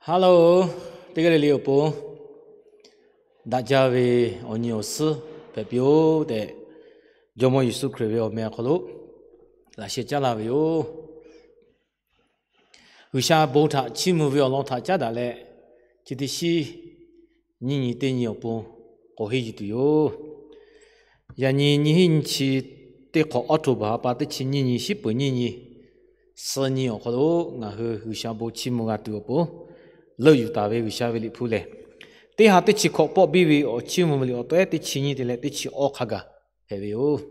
Hello, teˇ g'aˇ le le awˬ pon daꞈ jaˇ ve awˬ nyi awˬ suhˉ hpehꞈ piˇ-oˆ tehꞈ, Jawˇmawˇ Yeˍsuˆ Hkriꞈ ve awˬ meh awˬ hk'aw lo laꞈ sheh caˉ laˇ ve yoˬ. G'uiˬsha bon htaꞈ chiˇ mvuh ve awˬ lawn htaꞈ caˉ daꞈ leh, chi teˇ shinˉ nyiˇ nyi teˇ nyi awˬ pon k'awꞈ henˇ yuˬ tuˬ yoˬ. Yaꞈ nyi nyiˇ hinˉ nyiˇ chi teˇ hk'awꞈ October ha pa teˇ chi nyiˇ nyi, shiˉ peuˬ nyiˇ nyi, suh nyi awˬ hk'aw lo ngaˬ hui G'uiˬsha bon chiˇ mvuh g'a tuˬ awˬ pon leuˆ yuˬ taˍ ve G'uiˬsha ve Liꞈ hpu lehˬ, teˇ ha teˇ chi hkawꞈ pawˆ biˇ ve awˬ chiˇ mvuh ve liꞈ awˬ tawehˉ teˇ chi nyiˇ te leh teˇ chi awˇ hk'a gaˬ hpehꞈ ve yoˬ.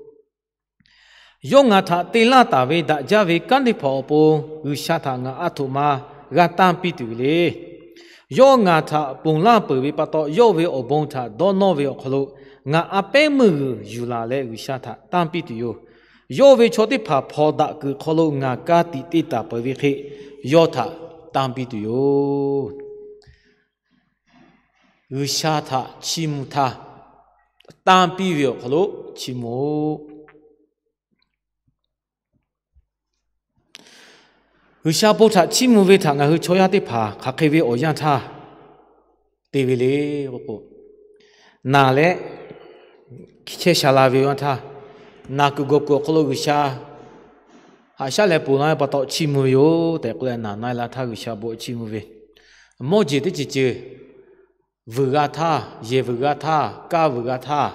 Yawˇ ngaˬ htaꞈ te laˇ taˍ ve daꞈ jaˇ ve kanˉ teˇ hpaˍ awˬ pon G'uiˬsha htaꞈ ngaˬ a htoꞈ ma g'a tanˇ piˇ tuˬ ve le. Yawˇ ngaˬ htaꞈ ponˬ laˇ peuˬ ve pa taw, yawˇ ve awˬ bon htaꞈ dawˇ nawˇ ve awˬ hk'aw lo ngaˬ a pehˉ meuˇ g'uiˬ yuˬ laˬ leh G'uiˬsha htaꞈ tanˇ piˇ tuˬ yoˬ. Yawˇ ve chaw teˇ hpaˍ hpawnˬ daꞈ kuiˬ hk'aw lo ngaˬ ka tiꞈ te taˍ peuˬ ve hk'e, yawˇ htaꞈ tanˇ piˇ tuˬ yoˬ. G'uiˬsha htaꞈ chiˇ mvuh htaˇ, tanˇ piˇ ve awˬ hk'aw lo chiˇ mvuh-oˆ. G'uiˬsha bon htaꞈ chiˇ mvuh ve htaꞈ ngaˬ hui chaw yaˇ teˇ hpaˍ hk'aˬ hk'e ve awˬ yanˇ htaˇ te ve le k'oˆ k'o, naˬ leh chehˇ sha la ve awˬ yanˇ htaˇ, naˬ kuiˬ gawˬ kuiˬ awˬ hk'aw lo G'uiˬsha haꞈ shaˉ leh ponˬ laˇ ve pa taw chiˇ mvuh ve yoˬ tehꞈ k'oˆ leh, naˬ na la htaˇ G'uiˬsha bon chiˇ mvuh ve, mawˇ jeˬ teˇ ceuˬ ceuˬ vuiˬ g'a htaˇ, yehˬ vuiˬ g'a htaˇ, kaˇ vuiˬ g'a htaˇ,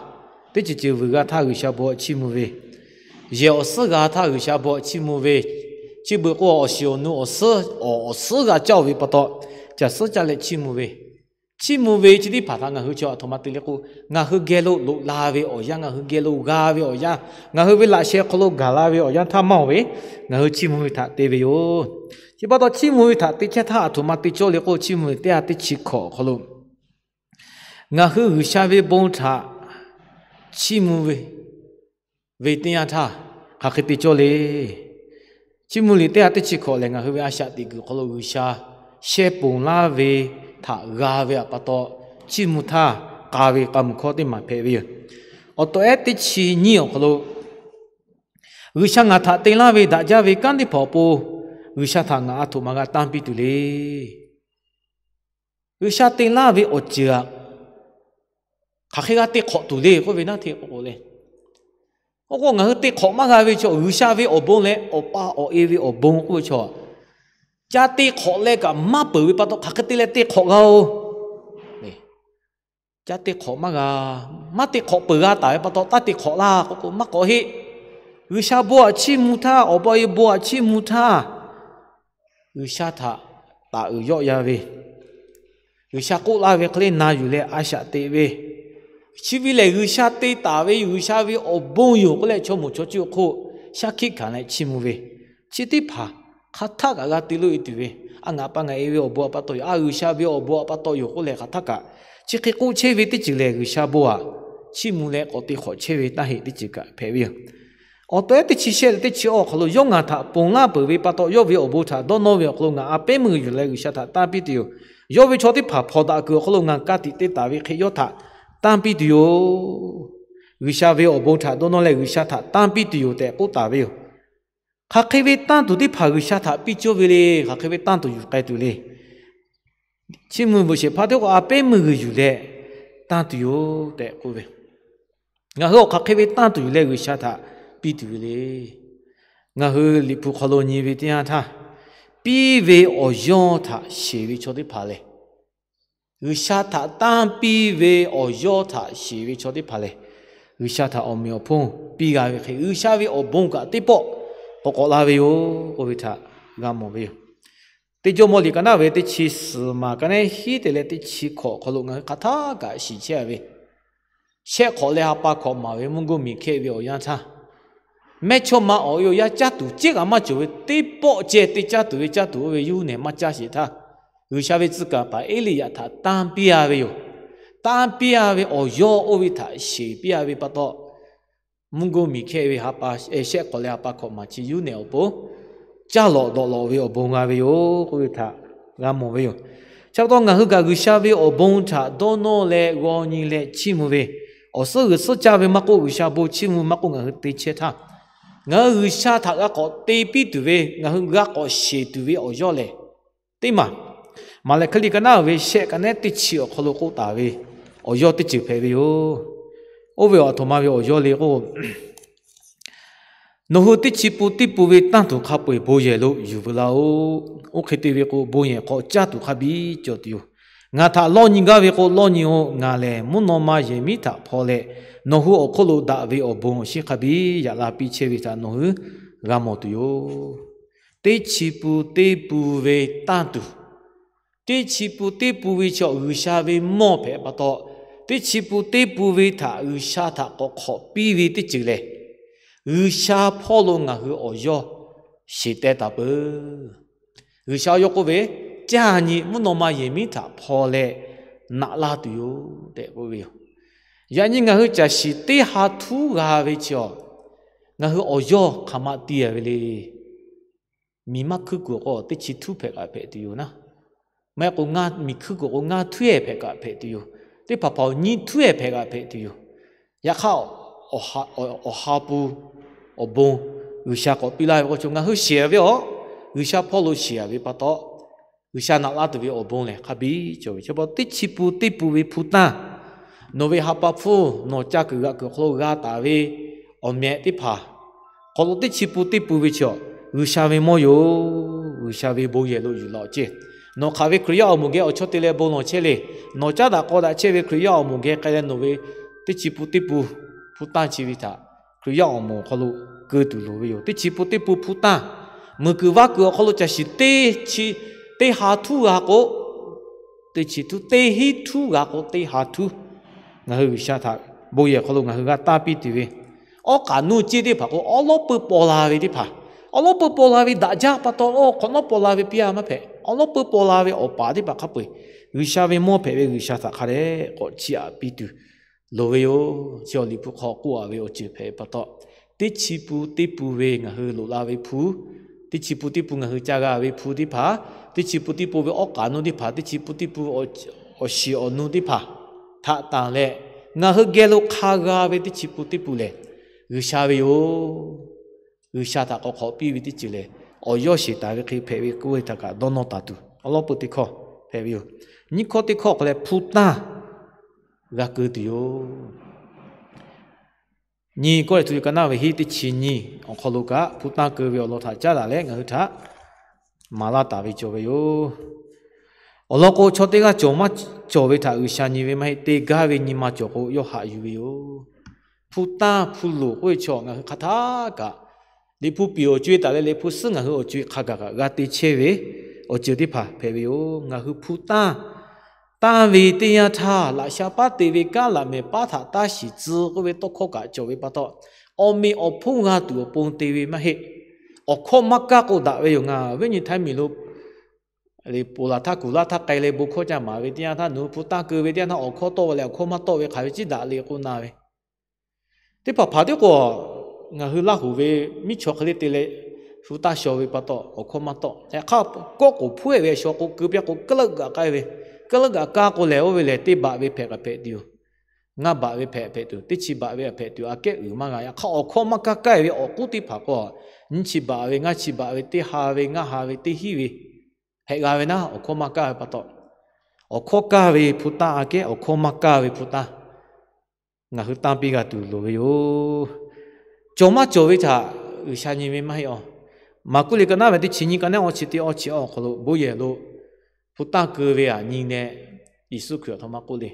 teˇ ceuˬ ceuˬ vuiˬ g'a htaˇ G'uiˬsha bon chiˇ mvuh ve, yehˬ awˬ suhˉ g'a htaˇ G'uiˬsha bon chiˇ mvuh ve, chi beuꞈ k'o awˬ shiˍ awˬ nu awˬ suhˉ, awˬ awˬ suhˉ g'a caˇ-oˬ ve pa taw, caˬ suhˉ caˇ leh chiˇ mvuh ve, chiˇ mvuh ve chi teˇ hpaˍ htaꞈ ngaˬ hui chi a htoꞈ ma te le k'o, ngaˬ hui geh lo loꞈ la ve awˬ yanˇ, ngaˬ hui geh lo g'a ve awˬ yanˇ, ngaˬ hui ve laꞈ sheh hk'aw lo gaˬ la ve awˬ yanˇ htaˇ maˇ-oˬ ve, ngaˬ hui chiˇ mvuh ve htaꞈ te ve yoˬ. Chi pa taw chiˇ mvuh ve htaꞈ te chehˇ htaˇ a htoꞈ ma te cawˇ le k'o, chiˇ mvuh ve teˇ ha teˇ chi hkawꞈ awˬ hk'aw lo ngaˬ hui G'uiˬsha ve bon htaꞈ chiˇ mvuh ve teˇ yanˇ htaˇ hk'aˬ hk'e te cawˇ le. Chiˇ mvuh liꞈ teˇ ha teˇ chi hkawꞈ lehˬ, ngaˬ hui ve a shaꞈ teꞈ kuiˬ hk'aw lo G'uiˬsha sheh ponˬ laˇ ve htaꞈ g'a ve pa taw, chiˇ mvuh htaˇ k'a ve k'a mvuhˬ hkawˇ teˇ maˬ hpehꞈ ve yoˬ. Awˬ tawꞈ ehˉ teˇ chi nyiˇ awˬ hk'aw lo, G'uiˬsha ngaˬ htaꞈ te laˇ ve daꞈ jaˇ ve kanˉ teˇ hpaˍ awˬ pon G'uiˬsha htaꞈ ngaˬ a htoꞈ ma g'a tanˇ piˇ tuˬ le. G'uiˬsha te laˇ ve awˬ ceuˬ aꞈ, hk'aˬ hk'e g'a te hk'awꞈ tuˬ le k'oˆ ve naˉ hteˇ k'oˆ k'o le. K'oˆ k'o, ngaˬ hui te hk'awꞈ maˇ g'a ve chaw, G'uiˬsha ve awˬ bon leh Awˬ pa awˬ e ve awˬ bon k'oˆ ve chaw, ca te hk'awꞈ leh kaꞈ maˇ peuˬ ve pa taw, hk'aˬ hk'e te leh te hk'awꞈ g'a-oˬ. Ca te hk'awꞈ maˇ g'a, maˇ te hk'awꞈ peuˬ g'a taˍ ve pa taw, taˇ te hk'awꞈ laˇ k'oˆ k'o maˇ k'awꞈ heˆ. G'uiˬsha bon aꞈ chiˇ mvuh htaˇ, Awˬ pa awˬ e bon aꞈ chiˇ mvuh htaˇ, G'uiˬsha htaꞈ taˍ uiˍ yawˆ ya ve, G'uiˬsha k'oˆ laˇ ve hk'e le na yuˬ leh a shaꞈ teꞈ ve, chi ve lehˬ G'uiˬsha te taˍ ve, G'uiˬsha ve awˬ bon yoˬ k'oˆ leh chaw moˍ chaw cuˇ awˬ hk'oˆ shaˉ hkiˆ hkanˍ leh chiˇ mvuh ve, chi teˇ hpaˍ hk'aˬ htaˆ kaꞈ g'a te loꞈ e tuˬ ve, a ngaˬ pa ngaˬ e ve awˬ bon aꞈ pa taw yoˬ, a G'uiˬsha ve awˬ bon aꞈ pa taw yoˬ k'oˆ leh hk'aˬ htaˆ kaꞈ chi hk'e k'oˆ chehˇ ve teˇ ceuˬ lehˬ, G'uiˬsha bon aꞈ chiˇ mvuh leh k'awꞈ te hk'awꞈ chehˇ ve taˇ heˆ teˇ ceuˬ kaꞈ hpehꞈ ve yoˬ. Awˬ tawꞈ ehˉ teˇ chi shehˆ leh teˇ chi awˇ awˬ hk'aw lo, yawˇ ngaˬ htaꞈ ponˬ laˇ peuˬ ve pa taw, yawˇ ve awˬ bon htaꞈ dawˇ nawˇ ve awˬ hk'aw lo ngaˬ a pehˉ meuˇ g'uiˬ yuˬ leh G'uiˬsha htaꞈ tanˇ piˇ tuˬ yoˬ. Yawˇ ve chaw teˇ hpaˍ hpawnˬ daꞈ kuiˬ awˬ hk'aw lo ngaˬ ka tiꞈ te taˍ ve hk'e yawˇ htaꞈ tanˇ piˇ tuˬ yoˬ. G'uiˬsha ve awˬ bon htaꞈ dawˇ nawˇ leh G'uiˬsha htaꞈ tanˇ piˇ tuˬ yoˬ tehꞈ k'oˆ taˍ ve yoˬ. Hk'aˬ hk'e ve tanˇ tuˬ teˇ hpaˍ G'uiˬsha htaꞈ piˇ cawˇ ve le. Hk'aˬ hk'e ve tanˇ tuˬ yuˬ k'ai tuˬ le. Chiˇ mvuh beuꞈ shehˍ hpaˇ teˇ k'o a pehˉ meuˇ g'uiˬ yuˬ leh tanˇ tuˬ yoˬ tehꞈ k'oˆ ve, ngaˬ hui awˬ hk'aˬ hk'e ve tanˇ tuˬ yuˬ leh G'uiˬsha htaꞈ piˇ tuˬ ve le. Ngaˬ hui Liꞈ hpu hk'aw lo nyi ve teˇ yanˇ htaˇ, piˇ ve awˬ yawˇ htaꞈ sheˍ ve chaw teˇ hpaˍ lehˬ, G'uiˬsha htaꞈ tanˇ piˇ ve awˬ yawˇ htaꞈ sheˍ ve chaw teˇ hpaˍ lehˬ, G'uiˬsha htaꞈ awˬ meꞈ awˬ hponˇ piˇ g'a ve hk'e, G'uiˬsha ve awˬ bon kaꞈ teˇ pawˆ k'awꞈ k'awꞈ la ve yoˬ k'oˆ ve htaꞈ g'a mawˬ ve yoˬ. Teˇ Jawˇmawˇ liꞈ ka naˉ ve teˇ chi suhˍ maˬ ka neˉ hiˉ te leh teˇ chi hkawꞈ hk'aw lo ngaˬ hui hk'aˬ htaˆ kaꞈ shiˍ chehˇ ve, shehˆ hk'awꞈ leh ha pa hkawꞈ maˍ ve mvuhˇ goˇ miˬ hkehˇ ve awˬ yanˇ htaˇ, mehˇchawˇma awˬ e awˬ yaˇ caˇ tuˬ ceˉ kaꞈ maˇ cawˬ ve teˇ pawˆ ceh te caˇ tuˬ ve caˇ tuˬ oˇ ve yuˇ nehˬ maˇ caˇ sheˍ htaˇ, G'uiˬsha ve tcuh kaˍ paˍ Eˇliˇyaꞈ htaꞈ tanˇ piˇ a ve yoˬ. Tanˇ piˇ a ve awˬ yawˇ oˇ ve htaꞈ sheˍ piˇ a ve pa taw, mvuhˇ goˇ miˬ hkehˇ ve ha pa, shehˆ hk'awꞈ leh ha pa hkawꞈ maˍ chi yuˇ nehˬ awˬ pon caˇ lawꞈ dawꞈ lawꞈ ve awˬ bon g'a ve yoˬ k'oˆ ve htaꞈ g'a mawˬ ve yoˬ. Chi pa taw ngaˬ hui kaꞈ G'uiˬsha ve awˬ bon htaꞈ dawˇ nawˇ leh g'aw nyi leh chiˇ mvuh ve, awˬ suhˉ g'uiˬ suhˉ caˇ ve maˇ k'oˆ, G'uiˬsha bon chiˇ mvuh maˇ k'oˆ, ngaˬ hui te chehˇ htaˇ, ngaˬ hui G'uiˬsha htaꞈ g'a k'awꞈ te piˇ tuˬ ve, ngaˬ hui g'a k'awꞈ sheˍ tuˬ ve awˬ yawˇ lehˬ, teˇ maˬ Maˍlaˍhkiˆ liꞈ ka naˉ ve shehˆ ka nehˉ teˇ chi awˬ hk'aw lo k'oˆ taˍ ve awˬ yawˇ teˇ ceuˬ hpehꞈ ve yoˬ. Oˇ ve awˬ htoꞈ ma ve awˬ yawˇ le k'o, nawˬ hui teˇ chi pun teˇ pun ve tanˇ tuˬ hk'a peu-eˬ bon yehˬ lo yuˬ veu laˇ-oˆ. Oˇ hk'e te ve k'o, bon yehˬ hk'aw caˇ tuˬ hk'a biˇ cawˬ tuˬ yoˬ. Ngaˬ htaꞈ lawˇ nyi gaˇ ve k'o, lawˇ nyi-oˬ. Ngaˬ lehˬ mvuhˇ naw ma yehˬ miˉ htaꞈ hpaw leh, nawˬ hui awˬ hk'oˆ lo daꞈ ve awˬ bon awˬ shinˉ hk'a biˇ yaꞈ la piˇ chehˇ ve htaꞈ nawˬ hui g'a mawˬ tuˬ yoˬ. Teˇ chi pun teˇ pun ve tanˇ tuˬ, teˇ chi pun teˇ pun ve chaw G'uiˬsha ve mawˇ hpehꞈ pa taw, teˇ chi pun teˇ pun ve htaꞈ G'uiˬsha htaꞈ k'awꞈ hk'awꞈ piˇ ve teˇ ceuˬ lehˬ, G'uiˬsha hpawˇ lo ngaˬ hui awˬ yawˇ sheˍ teh taˍ peuˬ. G'uiˬsha yawˇ k'oˆ ve, Caˇ nyi mvuhˇ naw ma yehˬ miˉ htaꞈ hpaw leh naꞈ laˇ tuˬ yoˬ tehꞈ k'oˆ ve yoˬ. Yaꞈ nyi ngaˬ hui caˬ shiˍ teˇ ha htuˉ g'a ve chi-a, ngaˬ hui awˬ yawˇ hk'aˬ ma te-a ve le. Miˬ maˇ hkuiˉ kuiˬ k'o, teˇ chi htuˉ hpehꞈ kaꞈ hpehꞈ tuˬ yoˬ naˉ. Maˇ heˆ k'o, miˬ hkuiˉ kuiˬ k'o ngaˇ htuˉ-ehˍ hpehꞈ kaꞈ hpehꞈ tuˬ yoˬ. Teˇ hpaˍ hpaˍ-oˬ, nyiˇ htuˉ-ehˍ hpehꞈ kaꞈ hpehꞈ tuˬ yoˬ. Yaꞈ hk'aˇ, awˬ ha pu awˬ bon G'uiˬsha k'awꞈ piˇ laˇ ve k'o, chaw ngaˬ hui sheˍ-a ve-aˬ, G'uiˬsha hpawˇ lo sheˍ-a ve pa taw, G'uiˬsha naꞈ laˇ tuˬ ve awˬ bon lehˬ hk'a biˇ cawˬ ve. Chi pa taw teˇ chi pun teˇ pun ve hpu tanˇ, nawˬ ve ha pa hpfuhˇ nawˬ ca kuiˬ g'aꞈ kuiˬ awˬ hk'aw lo g'a taˍ ve awˬ mehꞈ teˇ hpaˍ hk'aw lo teˇ chi pun teˇ pun ve chaw, G'uiˬsha ve mawˇ yoˬ. G'uiˬsha ve bon yehˬ lo yuˬ laꞈ-oˬ ceˇ. Nawˬ hk'aˬ ve Hkriꞈ yaˇ awˬ moˍ geh awˬ chawˇ te leh bon lawˬ chehˇ le. Nawˬ caˉ daꞈ k'aw daꞈ chehˇ ve Hkriꞈ yaˇ awˬ moˍ geh k'ai leh nawˬ ve teˇ chi pun teˇ pun hpu tanˇ chi ve htaꞈ Hkriꞈ yaˇ awˬ moˍ awˬ hk'aw lo keu tuˬ loˍ ve yoˬ. Teˇ chi pun teˇ pun hpu tanˇ, muiˬ kuiˬ vaˇ kuiˬ awˬ hk'aw lo caˬ shiˍ teˇ chi, teˇ ha htuˉ g'a k'o, teˇ chi htuˉ, teˇ hinˉ htuˉ g'a k'o, teˇ ha htuˉ ngaˬ hui G'uiˬsha htaꞈ bon yehˬ hk'aw lo ngaˬ hui g'a tanˇ piˇ tuˬ ve, awˉ k'aꞈ nuˇ ceˇ teˇ hpaˍ k'o, awˉ lawˉ peuˇ paw la ve teˇ hpaˍ, awˉ lawˉ peuˇ paw la ve daꞈ jaˇ pa taw, awˬ hk'awꞈ nawˉ paw la ve piˇ-a maˇ hpehꞈ. Awˉ lawˉ peuˇ paw la ve awˬ paˍ teˇ hpaˍ hk'a peu-eˬ G'uiˬsha ve mawˇ hpehꞈ ve G'uiˬsha htaꞈ hk'a dehꞈ k'awꞈ chiˇ aꞈ piˇ tuˬ loˍ ve yoˬ. Chi awˬ Liꞈ hpu hk'aw k'oˆ-a ve awˬ ceuˬ hpehꞈ pa taw, teˇ chi pun teˇ pun ve ngaˬ hui loꞈ la ve hpu, teˇ chi pun teˇ pun ngaˬ hui ca g'a ve hpu teˇ hpaˍ, teˇ chi pun teˇ pun ve awˉ k'aꞈ nuˇ teˇ hpaˍ, teˇ chi pun teˇ pun awˬ shiˍ awˬ nu teˇ hpaˍ htaꞈ tanˬ leh, ngaˬ hui geh lo hk'a g'a ve teˇ chi pun teˇ pun lehˬ, G'uiˬsha ve yoˬ. G'uiˬsha htaꞈ k'awꞈ hk'awꞈ piˇ ve teˇ ceuˬ lehˬ, awˬ yawˇ sheˍ taˍ ve hk'e hpehꞈ ve k'oˆ ve htaꞈ kaꞈ dawˇ nawˇ taˍ tuˬ awˉ lawˉ peuˇ teˇ hkawˇ hpehꞈ ve yoˬ. Nyiˇ hkawˇ teˇ hkawˇ hk'aw leh hpu tanˇ g'a keu tuˬ yoˬ. Nyi Kawˇrenˍhtuˆ liꞈ ka naˉ ve hiˉ teˇ chi nyi awˬ hk'aw lo kaꞈ, hpu tanˇ keu ve awˬ lawn htaꞈ caˉ daꞈ leh ngaˬ hui htaꞈ maˍ laˇ taˍ ve cawˬ ve yoˬ. Awˬ lawn k'o, chaw teˇ g'aˇ cawˬ maˇ cawˬ ve htaꞈ G'uiˬsha nyi ve maˇ heˆ. Te gaˇ ve nyi ma cawˬ k'o, yawˇ haꞈ yuˬ ve yoˬ. Hpu tanˇ hpu loˍ k'oˆ ve chaw ngaˬ hui hk'a htaˇ kaꞈ, Liꞈ hpu piˍ awˬ co-e taˍ leh Liꞈ hpu suhˉ ngaˬ hui awˬ co-e hk'a gaˬ kaꞈ g'a te chehˇ ve awˬ ceuˬ teˇ hpaˍ hpehꞈ ve yoˬ. Ngaˬ hui hpu tanˇ tanˇ ve teˇ yanˇ htaˇ, laꞈ sha paˉ te ve kanˉ laꞈ mehˍ paˉ htaꞈ taˇ shiˍ tcuh k'oˆ ve tawˇ hkawˇ kaꞈ cawˬ ve pa taw, awˬ meꞈ awˬ hponˇ g'a tuˬ awˬ pon te ve maˇ heˆ. Awˬ hkawˇ maˇ kaˇ k'o daꞈ ve yoˬ. Ngaˬ viˉ nyi Htaiˇ miˬ lo ponˬ laˬ htaˇ kuˬ laˇ htaˇ k'ai leh bon hkawˇ ca maˍ ve teˇ yanˇ htaˇ, nawˬ hui hpu tanˇ keu ve teˇ yanˇ htaˇ awˬ hkawˇ tawˆ ve leh awˬ hkawˇ maˇ tawˆ ve hk'aˬ ve ciˉ daꞈ le k'oˆ na ve teˇ hpaˍ hpaˍ tiˉ k'o, ngaˬ hui Laˇ huˍ ve miˉ chaw hk'e le te leh hpu tanˇ shaw ve pa taw awˬ hkawˇ maˇ tawˆ. Yaꞈ hk'aˇ, kawˆ k'oˍ hpuˉ-e ve shaw k'o, keu piˇ k'o, kaˇ leuˆ gaꞈ k'ai ve, kaˇ leuˆ gaꞈ kaˇ k'o lehˬ, oˇ ve lehˬ teˇ baꞈ ve hpehꞈ kaꞈ hpehꞈ tuˬ yoˬ. Ngaˇ baꞈ ve hpehꞈ hpehꞈ tuˬ, teˇ chi baꞈ ve hpehꞈ tuˬ, aꞈ kehˉ uiˍ maˇ g'a. Yaꞈ hk'aˇ, awˬ hkawˇ maˇ kaˇ kaˇ ve awˬ k'uˉ teˇ hpaˍ k'o, nyiˇ chi baꞈ ve, ngaˇ chi baꞈ ve, teˇ ha ve, ngaˇ ha ve, teˇ hinˉ ve hpehꞈ g'a ve naˉ, awˬ hkawˇ maˇ kaˇ ve pa taw, awˬ hkawˇ kaˇ ve hpu tanˇ aꞈ kehˉ, awˬ hkawˇ maˇ kaˇ ve hpu tanˇ ngaˬ hui tanˇ piˇ g'a tuˬ loˍ ve yoˬ. Cawˬ maˇ cawˬ ve htaꞈ G'uiˬsha nyi ve maˇ heˆ awˬ. Maˍkuˆ liꞈ ka naˉ ve teˇ chi nyiˇ ka naˉ awˇ chi teˇ awˇ chi awˬ hk'aw lo bon yehˬ lo hpu tanˇ keu ve aꞈ nyi leh, Yeˍsuˆ Hkriꞈ aˬ htoꞈ ma k'oˆ le.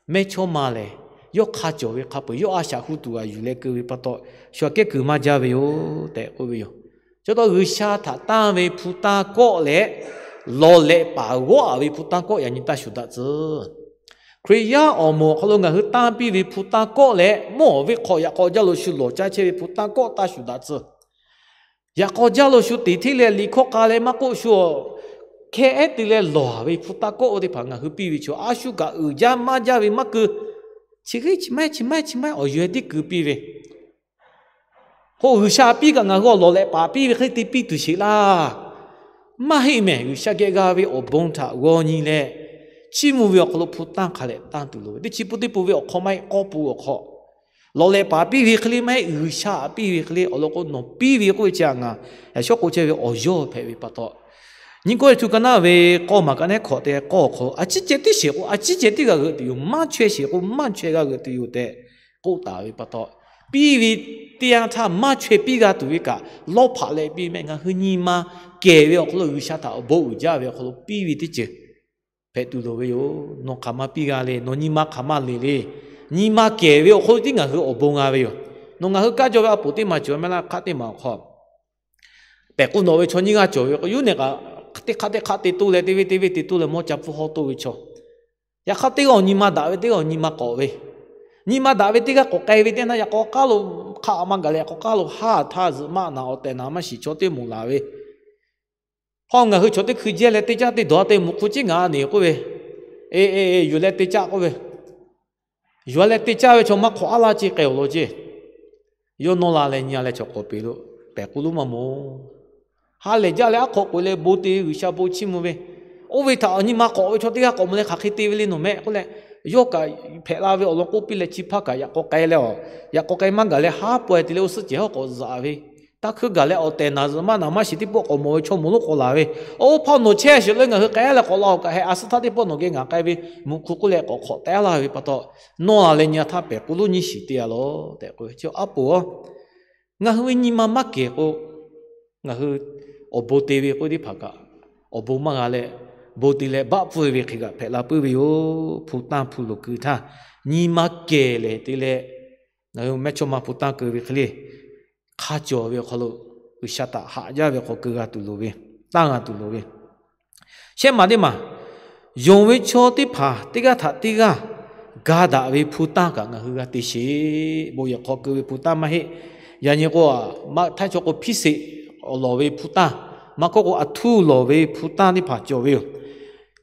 Mehˇchawˇma lehˬ, yawˇ hk'a cawˬ ve hk'a peu-eˬ yawˇ a shaꞈ hu tuˬ g'aꞈ yuˬ leh keu ve pa taw, shu aꞈ kehˉ kuiˬ maˇ jaˇ ve yoˬ tehꞈ k'oˆ ve yoˬ. Chi pa taw G'uiˬsha htaꞈ tanˇ ve hpu tanˇ kawˆ leh, lawˬ lehꞈ paˍ g'awˇ-a ve hpu tanˇ kawˆ yaꞈ nyi taˇ shuˍ daꞈ tcuh. Hkriꞈ yaˇ awˬ moˍ awˬ hk'aw lo ngaˬ hui tanˇ piˇ ve hpu tanˇ kawˆ leh, mvuhˇ awˬ viˉ hk'aw yaꞈ k'aw jaˇ lo shu lawˬ caˇ chehˇ ve hpu tanˇ kawˆ taˇ shuˍ daꞈ tcuh. Yaꞈ k'aw jaˇ lo shu teꞈ hteˇ leh liꞈ hkawˇ k'a leh maˇ k'oˆ, shu awˬ hkehˇ ehˉ te leh lawˬ ve hpu tanˇ kawˆ oˇ teˇ hpaˍ ngaˬ hui piˇ ve chaw, a shu kaꞈ uiˍ jaˇ maˇ jaˇ ve maˇ keu, chi hk'e chi maˇ heˆ chi maˇ heˆ chi maˇ heˆ awˬ yuˬ-e tiˉ keu piˇ ve. K'o, G'uiˬsha piˇ kaꞈ ngaˬ hui awˬ lawˬ lehꞈ paˍ piˇ ve hk'e te piˇ tuˬ sheˍ laˇ. Maˇ heˆ mehˍ, G'uiˬsha geh g'a ve awˬ bon htaꞈ g'aw nyi leh, chiˇ mvuh ve awˬ hk'aw lo hpu tanˇ hk'a lehꞈ tanˇ tuˬ loˍ ve. Teˇ chi pun teˇ pun ve awˬ hk'aw maˇ heˆ, k'awˇ pun awˬ hk'aw, lawˬ lehꞈ paˍ piˇ ve hk'e le maˇ heˆ, G'uiˬsha piˇ ve hk'e le awˬ lawn k'o, nawˬ piˇ ve k'oˆ ve chi htaꞈ ngaˬ yaꞈ shawˉ k'oˆ chehˇ ve awˬ yawˇ hpehꞈ ve pa taw, Nyiˇ Kawˇrenˍhtuˆ ka naˉ ve k'awˇ maˬ ka nehˉ hkawꞈ te k'awˇ awˬ hk'aw lo, a ciˉ ceh tiˉ sheˍ k'o, a ciˉ ceh tiˉ g'a g'euꞈ tuˬ yoˬ. Maˇ chaweh sheˍ k'o, maˇ chaweh g'a g'euꞈ tuˬ yoˬ tehꞈ k'oˆ taˍ ve pa taw, piˇ ve teˇ yanˇ htaˇ maˇ chaweh piˇ g'a tuˬ ve kaꞈ, lawˇ hpaꞈ leh piˇ mehˆ. Ngaˬ hui nyi ma kehˬ ve awˬ hk'aw lo G'uiˬsha htaꞈ awˬ bon uiˍ jaˇ ve awˬ hk'aw lo piˇ ve teˇ ceuˬ hpehꞈ tuˬ loˍ ve yoˬ. Nawˬ hk'aˬ ma piˇ g'a le, nawˬ nyi ma hk'aˬ ma leˬ le. Nyi ma kehˬ ve awˬ hk'aw lo tiˉ ngaˬ hui awˬ bon g'a ve yoˬ. Nawˬ ngaˬ hui kaˇ jaw ve a poˍ teˇ maˬ cawˬ mehˆ laˇ, hk'aˆ teˇ maˬ awˬ hk'aw pehˬ k'o nawˬ ve chaw nyiˇ g'aˇ cawˬ ve k'o, yuˇ nehˬ kaꞈ teˇ hk'aˆ teˇ hk'aˆ te toˇ leh, teˇ venˇ teˇ venˇ te toˇ leh, mawˇ ca pfuhˇ hawˇ toˇ ve chaw. Yaꞈ hk'aˇ teˇ g'aˇ awˬ nyi ma daꞈ ve, teˇ g'aˇ awˬ nyi ma k'awꞈ ve, nyi ma daꞈ ve teˇ g'aˇ k'awꞈ k'ai ve teˇ yanˇ, yaꞈ k'aw k'aˉ lo hk'aˆ ma gaˬ leh, yaꞈ k'aw k'aˉ lo haˉ htaˇ zuhꞈ maˆ naˍ awˬ tehˬ naˍ maˇ shiˍ chaw teˇ moˍ laˬ ve, hpaw ngaˬ hui chaw teˇ hkui jehˇ leh teˇ caˆ teˇ dawˬ te muꞈ hk'u ciˉ ngaˬ neˬ k'oˆ ve, e e e yuˬ leh te caˆ k'oˆ ve, yuˬ leh te caˆ ve chaw maˇ hk'awꞈ aˉ laˇ ce k'ai awˬ lawn ce. Yawˇ nawˇ la leh nyi a leh chaw k'awꞈ peꞈ lo pehˬ k'o loˉ maˇ moˍ. Ha lehˬ jaˇ leh aˉ hk'aw k'oꞈ e leh bon te G'uiˬsha bon chiˇ mvuh ve, oˇ ve htaꞈ awˬ nyi ma k'awꞈ ve chaw teˇ g'aˇ k'awꞈ mvuh leh hk'aˬ hk'e te ve le nawˬ mehˆ k'oˆ leh, yawˇ kaꞈ hpehꞈ la ve awˬ lawn k'oˆ piˇ leh chi hpaˇ kaꞈ yaꞈ k'aw k'ai leh, yaꞈ k'aw k'ai maˇ gaˬ leh haˉ pawehˇ te leh oˇ suhˉ cehˬ hawˉ k'awꞈ zaꞈ ve, taˇ hkuiˇ gaˬ leh awˬ tehˬ naˍ zuhꞈ maˇ naˍ maˇ shiˍ teˇ pawˆ k'awꞈ mawˬ ve chaw moˍ lonˉ k'awꞈ laˬ ve, oˇ hpaw nawˬ chehˇ sheˍ leh ngaˬ hui k'ai leh k'awꞈ la-oˬ kaꞈ heh, a suhˉ htaˇ teˇ pawˆ nawˬ geh ngaˬ k'ai ve muꞈ hk'u k'oˆ leh k'awꞈ hk'awꞈ te aˉ laˇ ve pa taw, nawˇ la leh nyi a htaˇ pehˬ k'o loˉ nyiˇ shiˍ te a lawˬ tehꞈ k'oˆ ve. Chi a poˍ a, ngaˬ hui ve nyi ma maˇ kehˬ k'o, ngaˬ hui awˬ bon te ve k'oˆ teˇ hpaˍ kaꞈ, awˬ bon maˇ g'a leh, bon te leh baˆ pfuhˇ ve hk'e kaꞈ hpehꞈ la puiˉ ve yoˬ. Hpu tanˇ hpu loˍ keu htaˇ, nyi ma kehˬ lehˬ te leh, ngaˬ hui mehˇchawˇma hpu tanˇ keu ve hk'e le, hk'a cawˬ ve awˬ hk'aw lo G'uiˬsha htaꞈ haꞈ jaˇ ve hk'aw keu g'a tuˬ loˍ ve, tanˇ g'a tuˬ loˍ ve. Shehˆ maˬ teˇ maˬ, yonˍ ve chaw teˇ hpaˍ teˇ g'aˇ htaꞈ teˇ g'aˇ ga daꞈ ve hpu tanˇ kaꞈ ngaˬ hui g'a te sheˍ. Bon yehˬ hk'aw keu ve hpu tanˇ maˇ heˆ. Yaꞈ nyi k'o, Maꞈhtaiˇ chaw k'o hpiˇ seꞈ awˬ lawˬ ve hpu tanˇ, maˇ k'oˆ k'o a htuˇ lawˬ ve hpu tanˇ teˇ hpaˍ cawˬ ve yoˬ.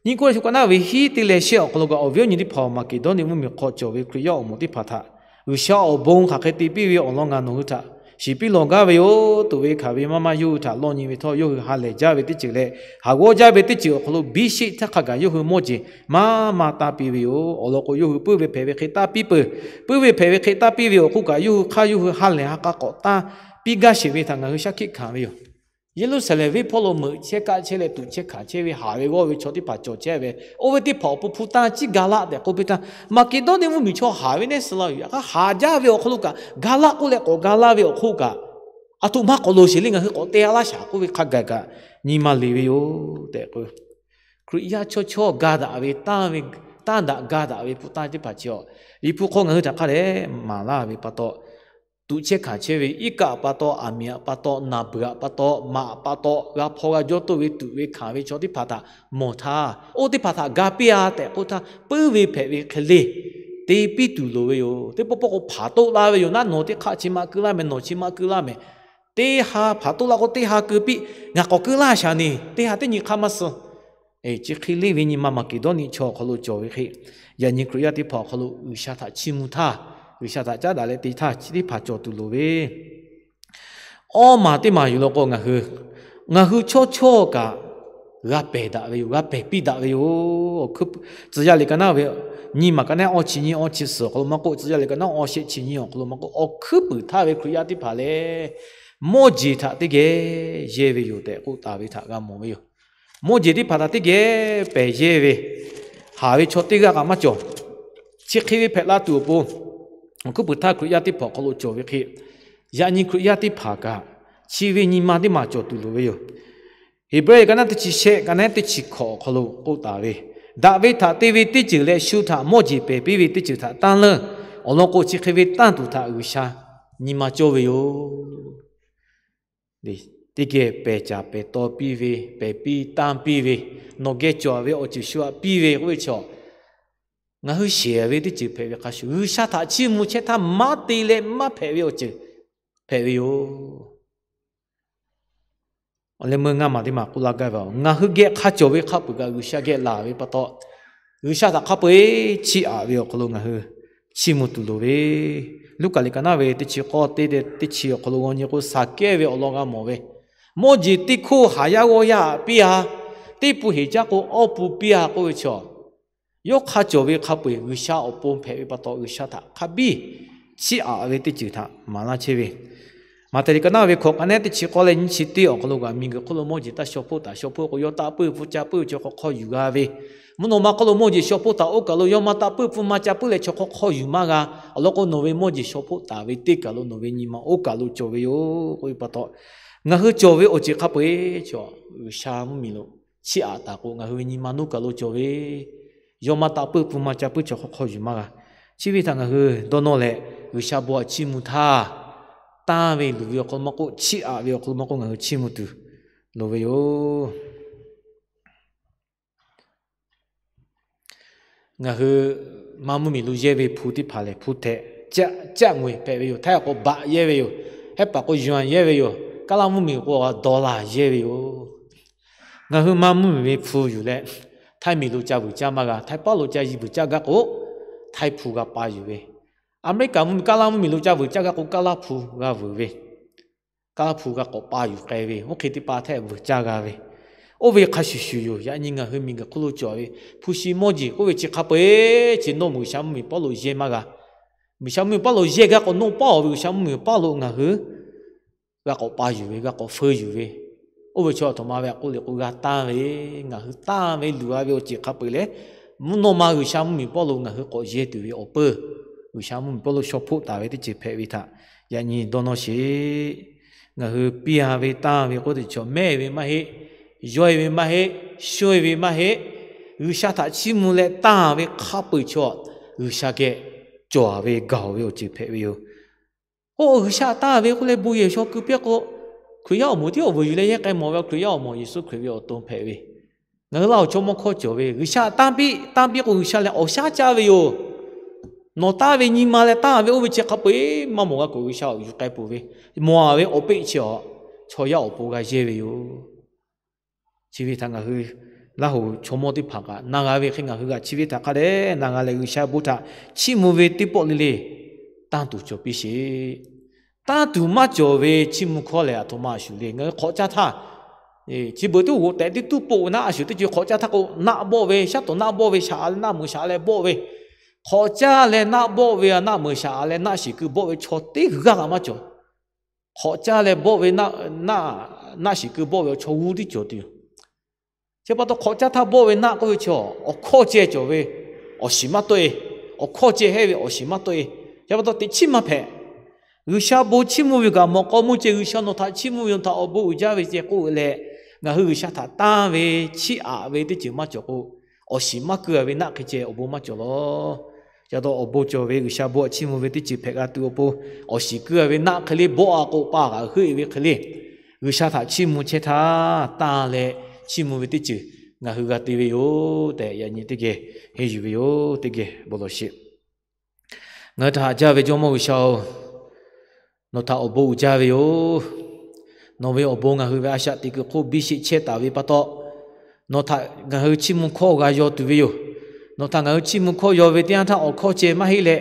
Nyiˇ Kawˇrenˍhtuˆ ka naˉ ve hiˉ teˇ leh shehˆ awˬ hk'aw lo kaꞈ, awˬ viˉ awˬ nyi teˇ hpaˍ-oˬ, Maˍkeˍdawˇniˆ mvuhˇmiˬ hk'aw cawˬ ve Hkriꞈ yaˇ awˬ moˍ teˇ hpaˍ htaꞈ G'uiˬsha awˬ bon hk'aˬ hk'e te piˇ ve awˬ lawn ngaˬ nawˬ hui htaꞈ shiˍ piˇ lawˬ gaˇ ve yoˬ. Tuꞈ ve hkanˍ ve maˇ maˇ yawˇ hui htaꞈ lawˇ nyi ve htawˇ, yawˇ hui ha lehˬ jaˇ ve teˇ ceuˬ leh haˍ g'awˇ jaˇ ve teˇ ceuˬ awˬ hk'aw lo biˇ sheˆ htaˇ hk'a gaˬ yawˇ hui mawˇ jeˬ maˇ maˇ tanˇ piˇ ve yoˬ. Awˬ lawn k'o, yawˇ hui puiˉ ve hpehꞈ ve hk'e tanˇ piˇ peuˬ. Puiˉ ve hpehꞈ ve hk'e tanˇ piˇ ve awˬ hk'oˆ kaꞈ, yawˇ hui hk'aˇ yawˇ hui ha lehˬ ha k'a k'awꞈ tanˇ piˇ gaˇ sheˍ ve htaꞈ ngaˬ hui shaˉ hkiˆ hkanˍ ve yoˬ. Yeˍruˆsaˍlehnˍ venˇ hpawˇ lo meuꞈ chehˇ kaˆ chehˇ leh tuꞈ chehˇ hkanˍ chehˇ ve haˍ ve g'awˇ ve chaw teˇ hpaˍ cawˬ chehˇ ve, oˇ ve teˇ hpaˍ awˬ pon hpu tanˇ ciˉ ga laˆ tehꞈ k'oˆ piˇ htaˇ, Maˍkeˍdawˇniˆ mvuhˇmiˬ chaw haˍ ve nehˉ suh la ve, yaꞈ hk'aˇ haˍ jaˇ ve awˬ hk'aw lo kaꞈ ga laˆ k'oˆ leh k'awꞈ ga laˇ ve awˬ hk'oˆ kaꞈ, aˬ htoꞈ ma k'awꞈ loˍ sheˍ le, ngaˬ hui k'awꞈ te a laˇ shaˍ k'oˆ ve hk'a gaˬ kaꞈ nyi ma le ve yoˬ tehꞈ k'o, Hkriꞈ yaˇ chaw chawˇ ga daꞈ ve, tanˇ daꞈ ga daꞈ ve hpu tanˇ teˇ hpaˍ chi a, Liꞈ hpu hk'aw ngaˬ hui htaꞈ hk'a dehꞈ maˍ laˇ ve pa taw, tuꞈ chehˇ hkanˍ chehˇ ve iˉ kaˆ pa taw, aˬ miˍ aꞈ pa taw, naˍ beuˬ aꞈ pa taw, maꞈ aꞈ pa taw, g'a hpaw g'a jawˇ toˇ ve tuꞈ ve hkanˍ ve chaw teˇ hpaˍ htaꞈ mawˬ htaˇ, oˇ teˇ hpaˍ htaꞈ ga piˇ a tehꞈ k'oˆ htaˇ, puiˉ ve hpehꞈ ve hk'e le te piˇ tuˬ loˍ ve yoˬ. Teˇ pawˆ pawˆ k'o hpanˍ toˆ la ve yoˬ. Naˉ nawˬ teˇ hk'aˆ chi maˇ keu laˇ mehˍ, nawˬ chi maˇ keu laˇ mehˍ. Teˇ ha hpanˍ toˆ la k'o, teˇ ha keu piˇ, ngaˬ k'awꞈ keu laˇ shaˍ neˬ, teˇ ha teˇ nyi hk'aˇ maˇ suh. Chi hk'e le ve nyi ma Maˍkeˍdawˇniˆ chaw awˬ hk'aw lo cawˬ ve hk'e, yaꞈ nyi Hkriꞈ yaˇ teˇ hpaˍ awˬ hk'aw lo G'uiˬsha htaꞈ chiˇ mvuh htaˇ, G'uiˬsha htaꞈ caˉ daꞈ leh te htaˇ chi teˇ hpaˍ cawˬ tuˬ loˍ ve, awˇ maˬ teˇ maˬ yuˬ law k'o, ngaˬ hui, ngaˬ hui chawˇ chawˇ kaꞈ g'a pehˬ daꞈ ve yoˬ. G'a pehˬ piˇ daꞈ ve yoˬ. Tcuh yaˇ liꞈ ka naˉ ve nyiˇ maˬ ka naˉ awˇ chi nyiˇ awˇ chi suhˍ awˬ hk'aw lo maˇ k'oˆ, Tcuh yaˇ liꞈ ka naˉ awˇ shehˆ chi nyiˇ awˬ hk'aw lo maˇ k'oˆ, awˬ hkuiˉ puiˍ htaˇ ve Hkriꞈ yaˇ teˇ hpaˍ lehˬ, mawˇ jeˬ htaꞈ teˇ geh yehˇ ve yoˬ tehꞈ k'oˆ taˍ ve htaꞈ g'a mawˬ ve yoˬ. Mawˇ jeˬ teˇ hpaˍ htaꞈ teˇ geh pehˬ yehˇ ve, haˍ ve chaw teˇ g'aˇ kaꞈ maˇ cawˬ. Chi hk'e ve hpehꞈ la tuˬ awˬ pon, awˬ hkuiˉ puiˍ htaˇ Hkriꞈ yaˇ teˇ hpaˍ awˬ hk'aw lo cawˬ ve hk'e, yaꞈ nyi Hkriꞈ yaˇ teˇ hpaˍ kaꞈ chi ve nyi ma teˇ maˬ cawˬ tuˬ loˍ ve yoˬ. Heˍbrehˇ ka naˉ teˇ chi shehˆ ka naˉ teˇ chi hkawꞈ awˬ hk'aw lo k'oˆ taˍ ve, daꞈ ve htaꞈ te ve teˇ ceuˬ leh shu htaꞈ mawˇ jeˬ pehˬ piˇ ve teˇ ceuˬ htaꞈ tanˇ leuˇ. Awˬ lawn k'o, chi hk'e ve tanˇ tuˬ htaꞈ G'uiˬsha nyi ma cawˇ ve yoˬ. Teˇ geh pehˬ caˍ pehˬ taw piˇ ve, pehˬ piˇ tanˇ piˇ ve, nawˬ geh cawˬ ve awˬ ceuˬ shu aꞈ piˇ ve k'oˆ ve chaw, ngaˬ hui sheˍ ve teˇ ceuˬ hpehꞈ ve hk'a shuˍ, G'uiˬsha htaꞈ chiˇ mvuh chehˇ htaˇ maˇ te leh maˇ hpehꞈ ve awˬ ceuˬ hpehꞈ ve yoˬ. Awˬ leh meuˇ ngaˇ maˬ teˇ maˬ k'oˆ laˇ gaˇ ve, ngaˬ hui geh hk'a cawˬ ve hk'a peu-eˬ kaꞈ G'uiˬsha geh laˬ ve pa taw, G'uiˬsha htaꞈ hk'a peu-eˬ chiˇ aꞈ ve awˬ hk'aw lo ngaˬ hui chiˇ mvuh tuˬ loˍ ve, Luˉkaꞈ liꞈ ka naˉ ve teˇ chi k'awˇ teˇ teˇ chi awˬ hk'aw lo g'aw nyi k'o, Saˍkehˇ ve awˬ lawn g'a mawˬ ve, mawˇ jeˬ teˇ hkoˇ haˍ yaˇ g'awˇ yaˇ aꞈ piˇ a, teˇ pun heˍ jaˇ k'o awˇ pun piˇ a k'oˆ ve chaw, yawˇ hk'a cawˬ ve hk'a peu-eˬ G'uiˬsha awˬ pon hpehꞈ ve pa taw, G'uiˬsha htaꞈ hk'a biˇ chiˇ aꞈ ve teˇ ceuˬ htaꞈ maˍ laˇ chehˇ ve, Maꞈhtehˍ liꞈ ka naˉ ve hkawꞈ ka nehˉ teˇ chi k'awˇ leh nyiˇ chi teˇ awˬ hk'aw lo kaꞈ miˬguiˬ hk'oˆ lo mawˇ jeˬ taˇ shaw hpoˆ taˍ, shaw hpoˆ k'o yawˇ taˆ puiˇ pfuhˇ ca puiˇ ve chaw hk'aw hk'aw yuˬ g'a ve, mvuhˇ naw ma hk'oˆ lo mawˇ jeˬ shaw hpoˆ taˍ oˇ kaˬ lo yawˇ maˇ taˆ puiˇ pfuhˇ maˇ ca puiˇ leh chaw hk'aw hk'aw yuˬ maˇ g'a. Awˬ lawn k'o, nawˬ ve mawˇ jeˬ shaw hpoˆ taˍ ve teˇ kaˬ lo nawˬ ve nyi ma oˇ kaˬ lo cawˬ ve yoˬ k'oˆ ve pa taw, ngaˬ hui cawˬ ve awˬ ceuˬ hk'a peu-eˬ chaw G'uiˬsha mvuhˇmiˬ lo chiˇ aꞈ taˍ k'o, ngaˬ hui ve nyi ma oˇ kaˬ lo cawˬ ve, yawˇ maˇ taˆ puiˇ pfuhˇ maˇ ca puiˇ chaw hk'aw hk'aw yuˬ maˇ g'a. Chi ve htaꞈ ngaˬ hui dawˇ nawˇ leh G'uiˬsha bon htaꞈ chiˇ mvuh htaˇ, tanˇ ve luˬ ve awˬ hk'aw lo maˇ k'oˆ, chiˇ aꞈ ve awˬ hk'aw lo maˇ k'oˆ, ngaˬ hui chiˇ mvuh tuˬ loˍ ve yoˬ. Ngaˬ hui Manˇ mvuhˇmiˬ lo yehˇ ve hpu teˇ hpaˍ lehˬ, hpu htehꞈ caˆ caˆ ngaweh hpehꞈ ve yoˬ. Htaiˇ htaꞈ k'o baꞈ yehˇ ve yoˬ. Hehˉ paˍ k'o yuan yehˇ ve yoˬ. Kaˉ laˇ mvuhˇmiˬ k'o dollar yehˇ ve yoˬ. Ngaˬ hui Manˇ mvuhˇmiˬ ve hpu yuˬ leh, Htaiˇ miˬ lo ca vuiˬ caˇ maˇ g'a. Htaiˇ paˉ lo ca vuiˬ caˇ gaˇ k'o, Htaiˇ hpu g'a pa yuˬ ve, Aˍmeˍriˆkaˍ mvuhˇmiˬ, Kaˉ laˇ mvuhˇmiˬ lo ca vuiˬ caˇ gaˇ k'o, Kaˉ laˇ hpu g'a vuiˬ ve, Kaˉ laˇ hpu g'a k'awꞈ pa yuˬ k'ai ve, oˇ hk'e teˇ pa htehꞈ vuiˬ caˇ g'a ve, oˇ ve hk'a shuˍ shuˍ yoˬ. Yaꞈ nyi ngaˬ hui miˬguiˬ hk'oˆ lo cawˬ ve hpu shi mawˇ jeˬ k'oˆ ve chi hk'a peu-eˬ chi nawˇ mvuhˇ G'uiˬsha mvuhˇmiˬ pawˆ lo yehˇ maˇ g'a. G'uiˬsha mvuhˇmiˬ pawˆ lo yehˇ gaˇ k'o, nawˇ paˉ-oˬ ve G'uiˬsha mvuhˇmiˬ pawˆ lo ngaˬ hui g'a k'awꞈ pa yuˬ ve, g'a k'awꞈ feu yuˬ ve, oˇ ve chaw a htoꞈ ma ve a k'oˆ le k'o g'a tanˇ ve, ngaˬ hui tanˇ ve luˬ-a ve awˬ ceuˬ hk'a peu-eˬ leh, mvuhˇ naw ma G'uiˬsha mvuhˇmiˬ pawˆ lo ngaˬ hui k'awꞈ yehˇ tuˬ ve awˬ peuˇ, G'uiˬsha mvuhˇmiˬ pawˆ lo shaw hpoˆ taˍ ve teˇ ceuˬ hpehꞈ ve htaꞈ yaꞈ nyi dawˇ nawˇ sheˍ. Ngaˬ hui piˇ-a ve tanˇ ve k'oˆ teꞈ chaw mehˇ ve maˇ heˆ, yawˇ-e ve maˇ heˆ, shonˇ-e ve maˇ heˆ. G'uiˬsha htaꞈ chiˇ mvuh leh tanˇ ve hk'a peu-eˬ chaw G'uiˬsha geh cawˬ-a ve gaˬ-oˬ ve awˬ ceuˬ hpehꞈ ve yoˬ. Oˇ G'uiˬsha tanˇ ve k'oˆ leh bon yehˬ shaw keu piˇ k'o, Hkriꞈ yaˇ awˬ moˍ tiˉ awˬ vuiˬ yuˬ leh yehˇ k'ai mawˬ ve Hkriꞈ yaˇ awˬ moˍ Yeˍsuˆ Hkriꞈ ve awˬ to hpehꞈ ve. Ngaˬ hui Laˇ huˍ chaw mawˇ hkawˇ cawˬ ve, G'uiˬsha tanˇ piˇ, tanˇ piˇ k'o G'uiˬsha lehˬ awˬ shaˉ caˇ ve yoˬ. Nawˬ tanˇ ve nyi ma leh tanˇ ve oˇ ve chi hk'a peu-eˬ maˇ mawˬ g'a k'o, G'uiˬsha awˬ yuˬ k'ai peuˬ ve, mawˬ-a ve awˬ peˆ chi awˬ chaw yaˇ awˬ pon g'a yehˇ ve yoˬ. Chi ve htaꞈ ngaˬ hui Laˇ huˍ chaw mawˇ teˇ hpaˍ kaꞈ na g'a ve hk'e, ngaˬ hui kaꞈ chi ve htaꞈ hk'a dehꞈ na g'a leh, G'uiˬsha bon htaꞈ chiˇ mvuh ve teˇ pawˆ le le tanˇ tuˬ cawˬ piˇ sheˍ. Tanˇ tuˬ maˇ cawˬ ve chiˇ mvuh hkawˇ lehˬ, a htoꞈ ma a shuˍ le. Ngaˬ hui hk'awꞈ caˇ htaˇ, chi beuꞈ teˇ g'oꞈ tehꞈ teˇ tuˉ poˆ naˆ a shuˍ teˇ ceuˬ hk'awꞈ caˇ htaˇ k'o, naˆ bawˆ ve, shaˉ tawˍ naˆ bawˆ ve, shaꞈ-a leh naˆ meuˍ shaꞈ-a leh bawˆ ve, hk'awꞈ caˇ leh naˆ bawˆ ve, naˆ meuˍ shaꞈ-a leh naˆ shiˍ keu bawˆ ve chaw teˇ g'aˇ kaꞈ maˇ cawˬ. Hk'awꞈ caˇ leh bawˆ ve naˆ, naˆ shiˍ keu bawˆ ve awˬ chaw g'uˇ tiˉ cawˬ tuˬ yoˬ. Chi pa taw hk'awꞈ caˇ htaˇ bawˆ ve naˆ k'oˆ ve chaw, awˬ hkawˇ ceh cawˬ ve, awˬ shiˍ maˇ tawˆ-e. Awˬ hkawˇ ceh hehˉ ve awˬ shiˍ maˇ tawˆ-e. Chi pa taw teꞈ chiˉ maˇ hpehꞈ. G'uiˬsha bon chiˇ mvuh ve kaꞈ mawꞈ k'aw mvuhˇ ceh, G'uiˬsha nawˬ htaꞈ chiˇ mvuh ve, nawˬ htaꞈ awˬ bon uiˍ jaˇ ve ceh k'oˆ leh, ngaˬ hui G'uiˬsha htaꞈ tanˇ ve chiˇ aꞈ ve teˇ ceuˬ maˇ cawˬ k'o, awˬ shiˍ maˇ keu-a ve naˆ hk'e ceh awˬ bon maˇ cawˬ lawˬ. Ca taw awˬ bon cawˬ ve G'uiˬsha bon htaꞈ chiˇ mvuh ve teˇ ceuˬ hpehꞈ g'a tuˬ awˬ pon, awˬ shiˍ keu-a ve naˆ hk'e le bawˆ-a k'o, pa g'aꞈ heuˆ-e ve hk'e le, G'uiˬsha htaꞈ chiˇ mvuh chehˇ htaˇ tanˇ leh chiˇ mvuh ve teˇ ceuˬ ngaˬ hui g'a te ve yoˬ tehꞈ, yaꞈ nyi teˇ geh henˇ yuˬ ve yoˬ. Teˇ geh bon lawˬ sheˍ. Ngaˬ hui htaꞈ haꞈ jaˇ ve Jawˇmawˇ G'uiˬsha-oˬ, nawˬ htaꞈ awˬ bon uiˍ jaˇ ve yoˬ. Nawˬ ve awˬ bon ngaˬ hui ve a shaꞈ teꞈ kuiˬ hk'oˆ biˇ sheˆ chehˇ taˍ ve pa taw, nawˬ htaꞈ ngaˬ hui chiˇ mvuh hkawˇ g'a yaw tuˬ ve yoˬ. Nawˬ htaꞈ ngaˬ hui chiˇ mvuh hkawˇ yaw ve teˇ yanˇ htaˇ, awˬ hkawˇ ceh maˇ heˆ leh,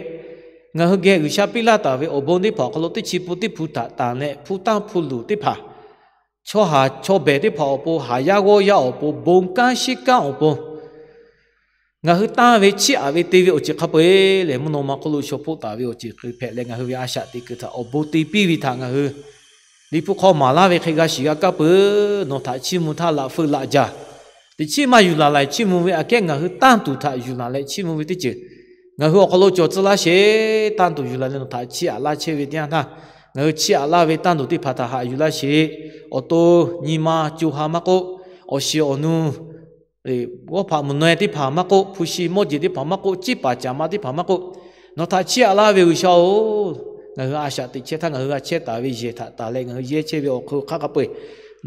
ngaˬ hui geh G'uiˬsha piˇ laˇ taˍ ve awˬ bon teˇ hpaˍ awˬ hk'aw lo teˇ chi pun teˇ hpu htaꞈ tanˬ leh, hpu tanˇ hpu luˬ teˇ hpaˍ, chaw haˍ chaw behˬ teˇ hpaˍ awˬ pon, haˍ yaˇ g'awˇ yaˇ awˬ pon, bon kanˉ shiˉ kanˉ awˬ pon, ngaˬ hui tanˇ ve chiˇ aꞈ ve te ve awˬ ceuˬ hk'a peu-eˬ lehˬ, mvuhˇ naw ma hk'oˆ lo shaw hpoˆ taˍ ve awˬ ceuˬ hk'e hpehꞈ leh, ngaˬ hui ve a shaꞈ teꞈ kuiˬ htaꞈ awˬ bon te piˇ ve htaꞈ ngaˬ hui Liꞈ hpu hk'aw maˍ laˇ ve hk'e g'a shiˍ g'a kaˇ peuˬ. Nawˬ htaꞈ chiˇ mvuh htaˇ laꞈ feu laꞈ jaˬ, teꞈ chiˉ maˇ yuˬ laˬ leh chiˇ mvuh ve aꞈ kehˉ ngaˬ hui tanˇ tuˬ htaꞈ yuˬ laˬ leh chiˇ mvuh ve teˇ ceuˬ ngaˬ hui awˬ hk'aw lo cawˬ tcuh laˇ sheˍ. Tanˇ tuˬ yuˬ laˬ leh nawˬ htaꞈ chiˇ aꞈ laˇ chehˇ ve teˇ yanˇ htaˇ, ngaˬ hui chiˇ aꞈ laˇ ve tanˇ tuˬ teˇ hpaˍ htaꞈ haꞈ yuˬ laˇ sheˍ. Awˬ to nyi ma co ha maˇ k'oˆ, awˬ shiˍ awˬ nu g'awˇ hpaꞈ mvuhˬ naweh teˇ hpaˍ maˇ k'oˆ, hpu shi mawˇ jeˬ teˇ hpaˍ maˇ k'oˆ, ciˇ paˍ caˍ ma teˇ hpaˍ maˇ k'oˆ, nawˬ htaꞈ chiˇ aꞈ laˇ ve G'uiˬsha-oˬ, ngaˬ hui a shaꞈ teꞈ chehˇ htaˇ ngaˬ hui g'a chehˇ taˍ ve yehˬ htaꞈ tanˬ leh ngaˬ hui yehˇ chehˇ ve awˬ hk'aw lo hk'a hk'a peu-eˬ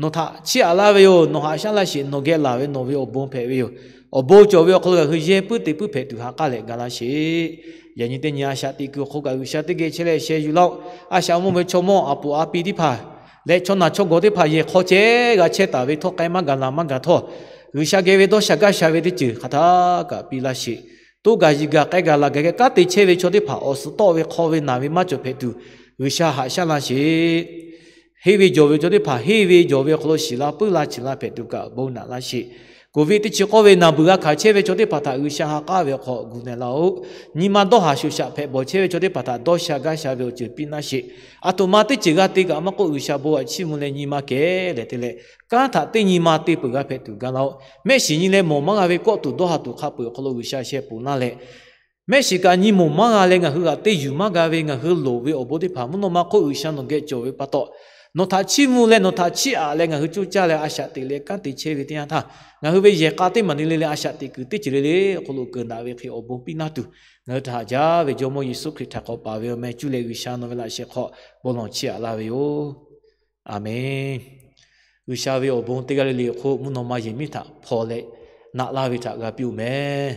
nawˬ htaꞈ chiˇ aꞈ laˇ ve yoˬ. Nawˬ haꞈ shaˉ laˇ sheˍ. Nawˬ geh laˬ ve nawˬ ve awˬ bon hpehꞈ ve yoˬ. Awˬ bon cawˬ ve awˬ hk'aw lo ngaˬ hui yehˇ puiˉ te puiˉ hpehꞈ tuˬ ha k'aˉ leh ga laˇ sheˍ. Yaꞈ nyi teˇ nyi a shaꞈ teꞈ kuiˬ awˬ hk'oˆ kaꞈ G'uiˬsha teˇ geh chehˇ leh sheh yuˬ laˇ-oˆ. A shaꞈ mawˇ ve chaw mawˇ a puˍ a pi teˇ hpaˍ leh chaw naˬ chaw gawˬ teˇ hpaˍ yehˬ hk'aw ceh g'a chehˇ taˍ ve htawˇ, k'ai maˇ gaˬ laˬ maˇ gaˬ htawˇ, G'uiˬsha geh ve dawˇ sha gaˇ sha ve teˇ ceuˬ hk'aˬ htaˇ kaꞈ piˇ laˇ sheˍ. Toˇ gaˬ yiˬ gaˬ k'ai gaˬ laˬ gaˬ geh kanˉ te chehˇ ve chaw teˇ hpaˍ awˬ suhˍ tawˆ ve hk'aw ve naˬ ve maˇ cawˬ hpehꞈ tuˬ, G'uiˬsha haꞈ shaˉ laˇ sheˍ. Henˇ ve jawˬ ve chaw teˇ hpaˍ henˇ ve jawˬ ve awˬ hk'aw lo shiˍ la puiˉ la chi la hpehꞈ tuˬ kaꞈ bon naꞈ laˇ sheˍ. Covid teˇ chi k'awˇ ve naˬ beuˬ g'a hkanˍ chehˇ ve chaw teˇ hpaˍ htaꞈ G'uiˬsha ha k'aˉ ve awˬ hk'aw gu na laˇ-oˆ. Nyi ma dawˇ haˍ shoˍ shaꞈ hpehꞈ bawˬ chehˇ ve chaw teˇ hpaˍ htaꞈ dawˇ sha gaˇ sha ve awˬ ceuˬ piˇ naˇ sheˍ. A htoꞈ ma teˇ ceuˬ g'a te kaꞈ maˇ k'oˆ, G'uiˬsha bon aꞈ chiˇ mvuh leh nyi ma kehˬ leh te leh, kanˉ htaꞈ teˇ nyi ma te peuˬ g'a hpehꞈ tuˬ ga laˇ-oˆ. Mehˆ shiˍ nyi leh mawˬ maˇ g'a ve kawˆ tuˬ dawˇ ha tuˬ hk'a peu-eˬ awˬ hk'aw lo G'uiˬsha sheh ponˬ laˇ leh, mehˆ shiˍ kaꞈ nyi mawˬ maˇ g'a leh ngaˬ hui g'aꞈ te yuˬ maˇ g'a ve ngaˬ hui loˍ ve awˬ bon teˇ hpaˍ mvuhˇ naw ma hk'oˆ G'uiˬsha nawˬ geh cawˬ ve pa taw, nawˬ htaꞈ chiˇ mvuh leh nawˬ htaꞈ chiˇ aꞈ leh ngaˬ hui coˇ caˇ leh a shaꞈ teꞈ leh kanˉ te chehˇ ve teˇ yanˇ htaˇ, ngaˬ hui ve yehˬ k'a teˇ maˬ ne le leh a shaꞈ teꞈ kuiˬ teˇ ceuˬ le le awˬ hk'aw lo keunˍ daꞈ ve hk'e awˬ bon piˇ naˇ tuˬ, ngaˬ hui htaꞈ haꞈ jaˇ ve Jawˇmawˇ Yeˍsuˆ Hkriꞈ htaꞈ k'awꞈ paˍ ve awˬ meh cuˇ leh G'uiˬsha nawˬ ve laꞈ sheh hk'aw bon lawˬ chiˇ aꞈ laˇ ve yoˬ. Aˬmenˍ. G'uiˬsha ve awˬ bon teˇ g'aˇ le le awˬ hk'oˆ mvuhˇ naw ma yehˬ miˉ htaꞈ hpaw leh naꞈ laˇ ve htaꞈ g'a piˇ-oˬ meh.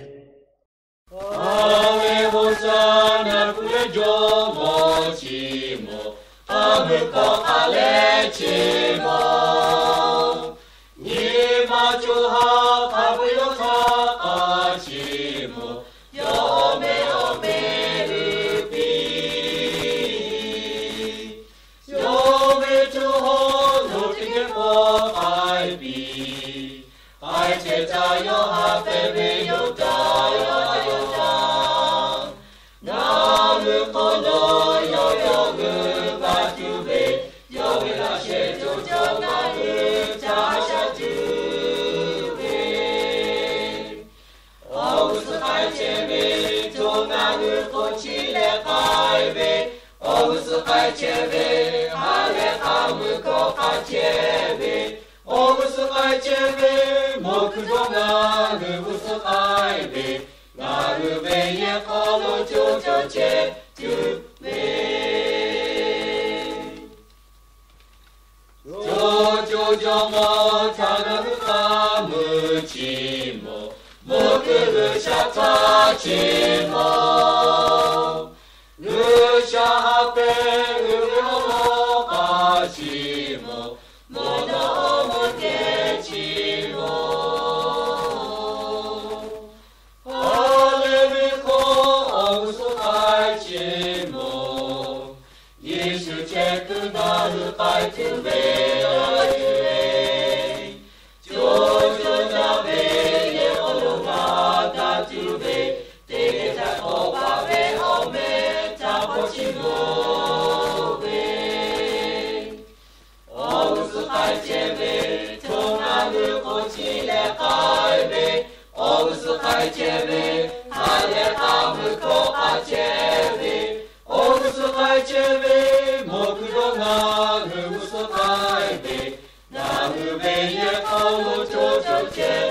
Awˬ ve Hoˍsaˍnaˍ kuˬ leh Jawˇmawˇ chi mawˬ, a meuˇ k'awꞈ k'aꞈ leh chi mawˬ, nyi ma co ha hk'a peu-eˬ yawˇ htaˇ k'a chi mawˬ, yawˇ awˬ meh awˬ meh uiˍ piˇ. Yawˇ ve co ha lo teˇ geh k'awꞈ k'ai piˇ. K'ai chehˇ caˇ yawˇ ha hpehꞈ ve yoˬ caˇ yawˇ ha yoˬ caˇ. Ngaˬ hui hk'aw lo yawˇ yawˇ g'euꞈ g'a tuˬ ve, yawˇ ve laꞈ sheh co co ngaˬ hui ca sha tuˬ ve. Awˬ g'uˇ suhˍ k'ai chehˇ ve, co ngaˬ hui hk'oˆ chi leh k'ai ve, awˬ g'uˇ suhˍ k'ai chehˇ ve, ha leh k'a mui kawˆ k'ai chehˇ ve, awˬ g'uˇ suhˍ k'ai chehˇ ve, mawˬ kuiˬ dawˇ ngaˬ hui g'uˇ suhˍ k'ai ve, ngaˬ hui ve yehˬ hk'aw lo co co chehˇ tuˬ ve. Co co Jawˇmawˇ htaꞈ ngaˬ hui k'a mui chi mawˬ, mawˬ kuiˬ G'uiˬsha htaˇ chi mawˬ. G'uiˬsha ha pehꞈ uiˍ ve awˬ lawn k'a chi mawˬ, mawˬ daꞈ awˬ mawˬ kehˬ chi mawˬ. Ha lehˬ ve hk'aw awˬ g'uˇ suhˍ k'ai chehˇ mawˬ. Yeˍsuˆ chehˇ kuiˬ ngaˬ hui k'ai tuˬ ve, k'ai tuˬ ve, co co daꞈ ve yehˬ hk'aw lo g'a daꞈ tuˬ ve, teˇ geh htaꞈ k'awꞈ paˍ ve awˬ meh htaꞈ hpawˇ chi mawˬ ve. Awˬ g'uˇ suhˍ k'ai chehˇ ve, co ngaˬ hui hk'oˆ chi leh k'ai ve, awˬ g'uˇ suhˍ k'ai chehˇ ve, ha lehˬ k'a mui kawˆ k'ai chehˇ ve, awˬ g'uˇ suhˍ k'ai chehˇ ve, mawˬ kuiˬ dawˇ ngaˬ hui g'uˇ suhˍ k'ai ve, ngaˬ hui ve yehˬ hk'aw lo co co chehˇ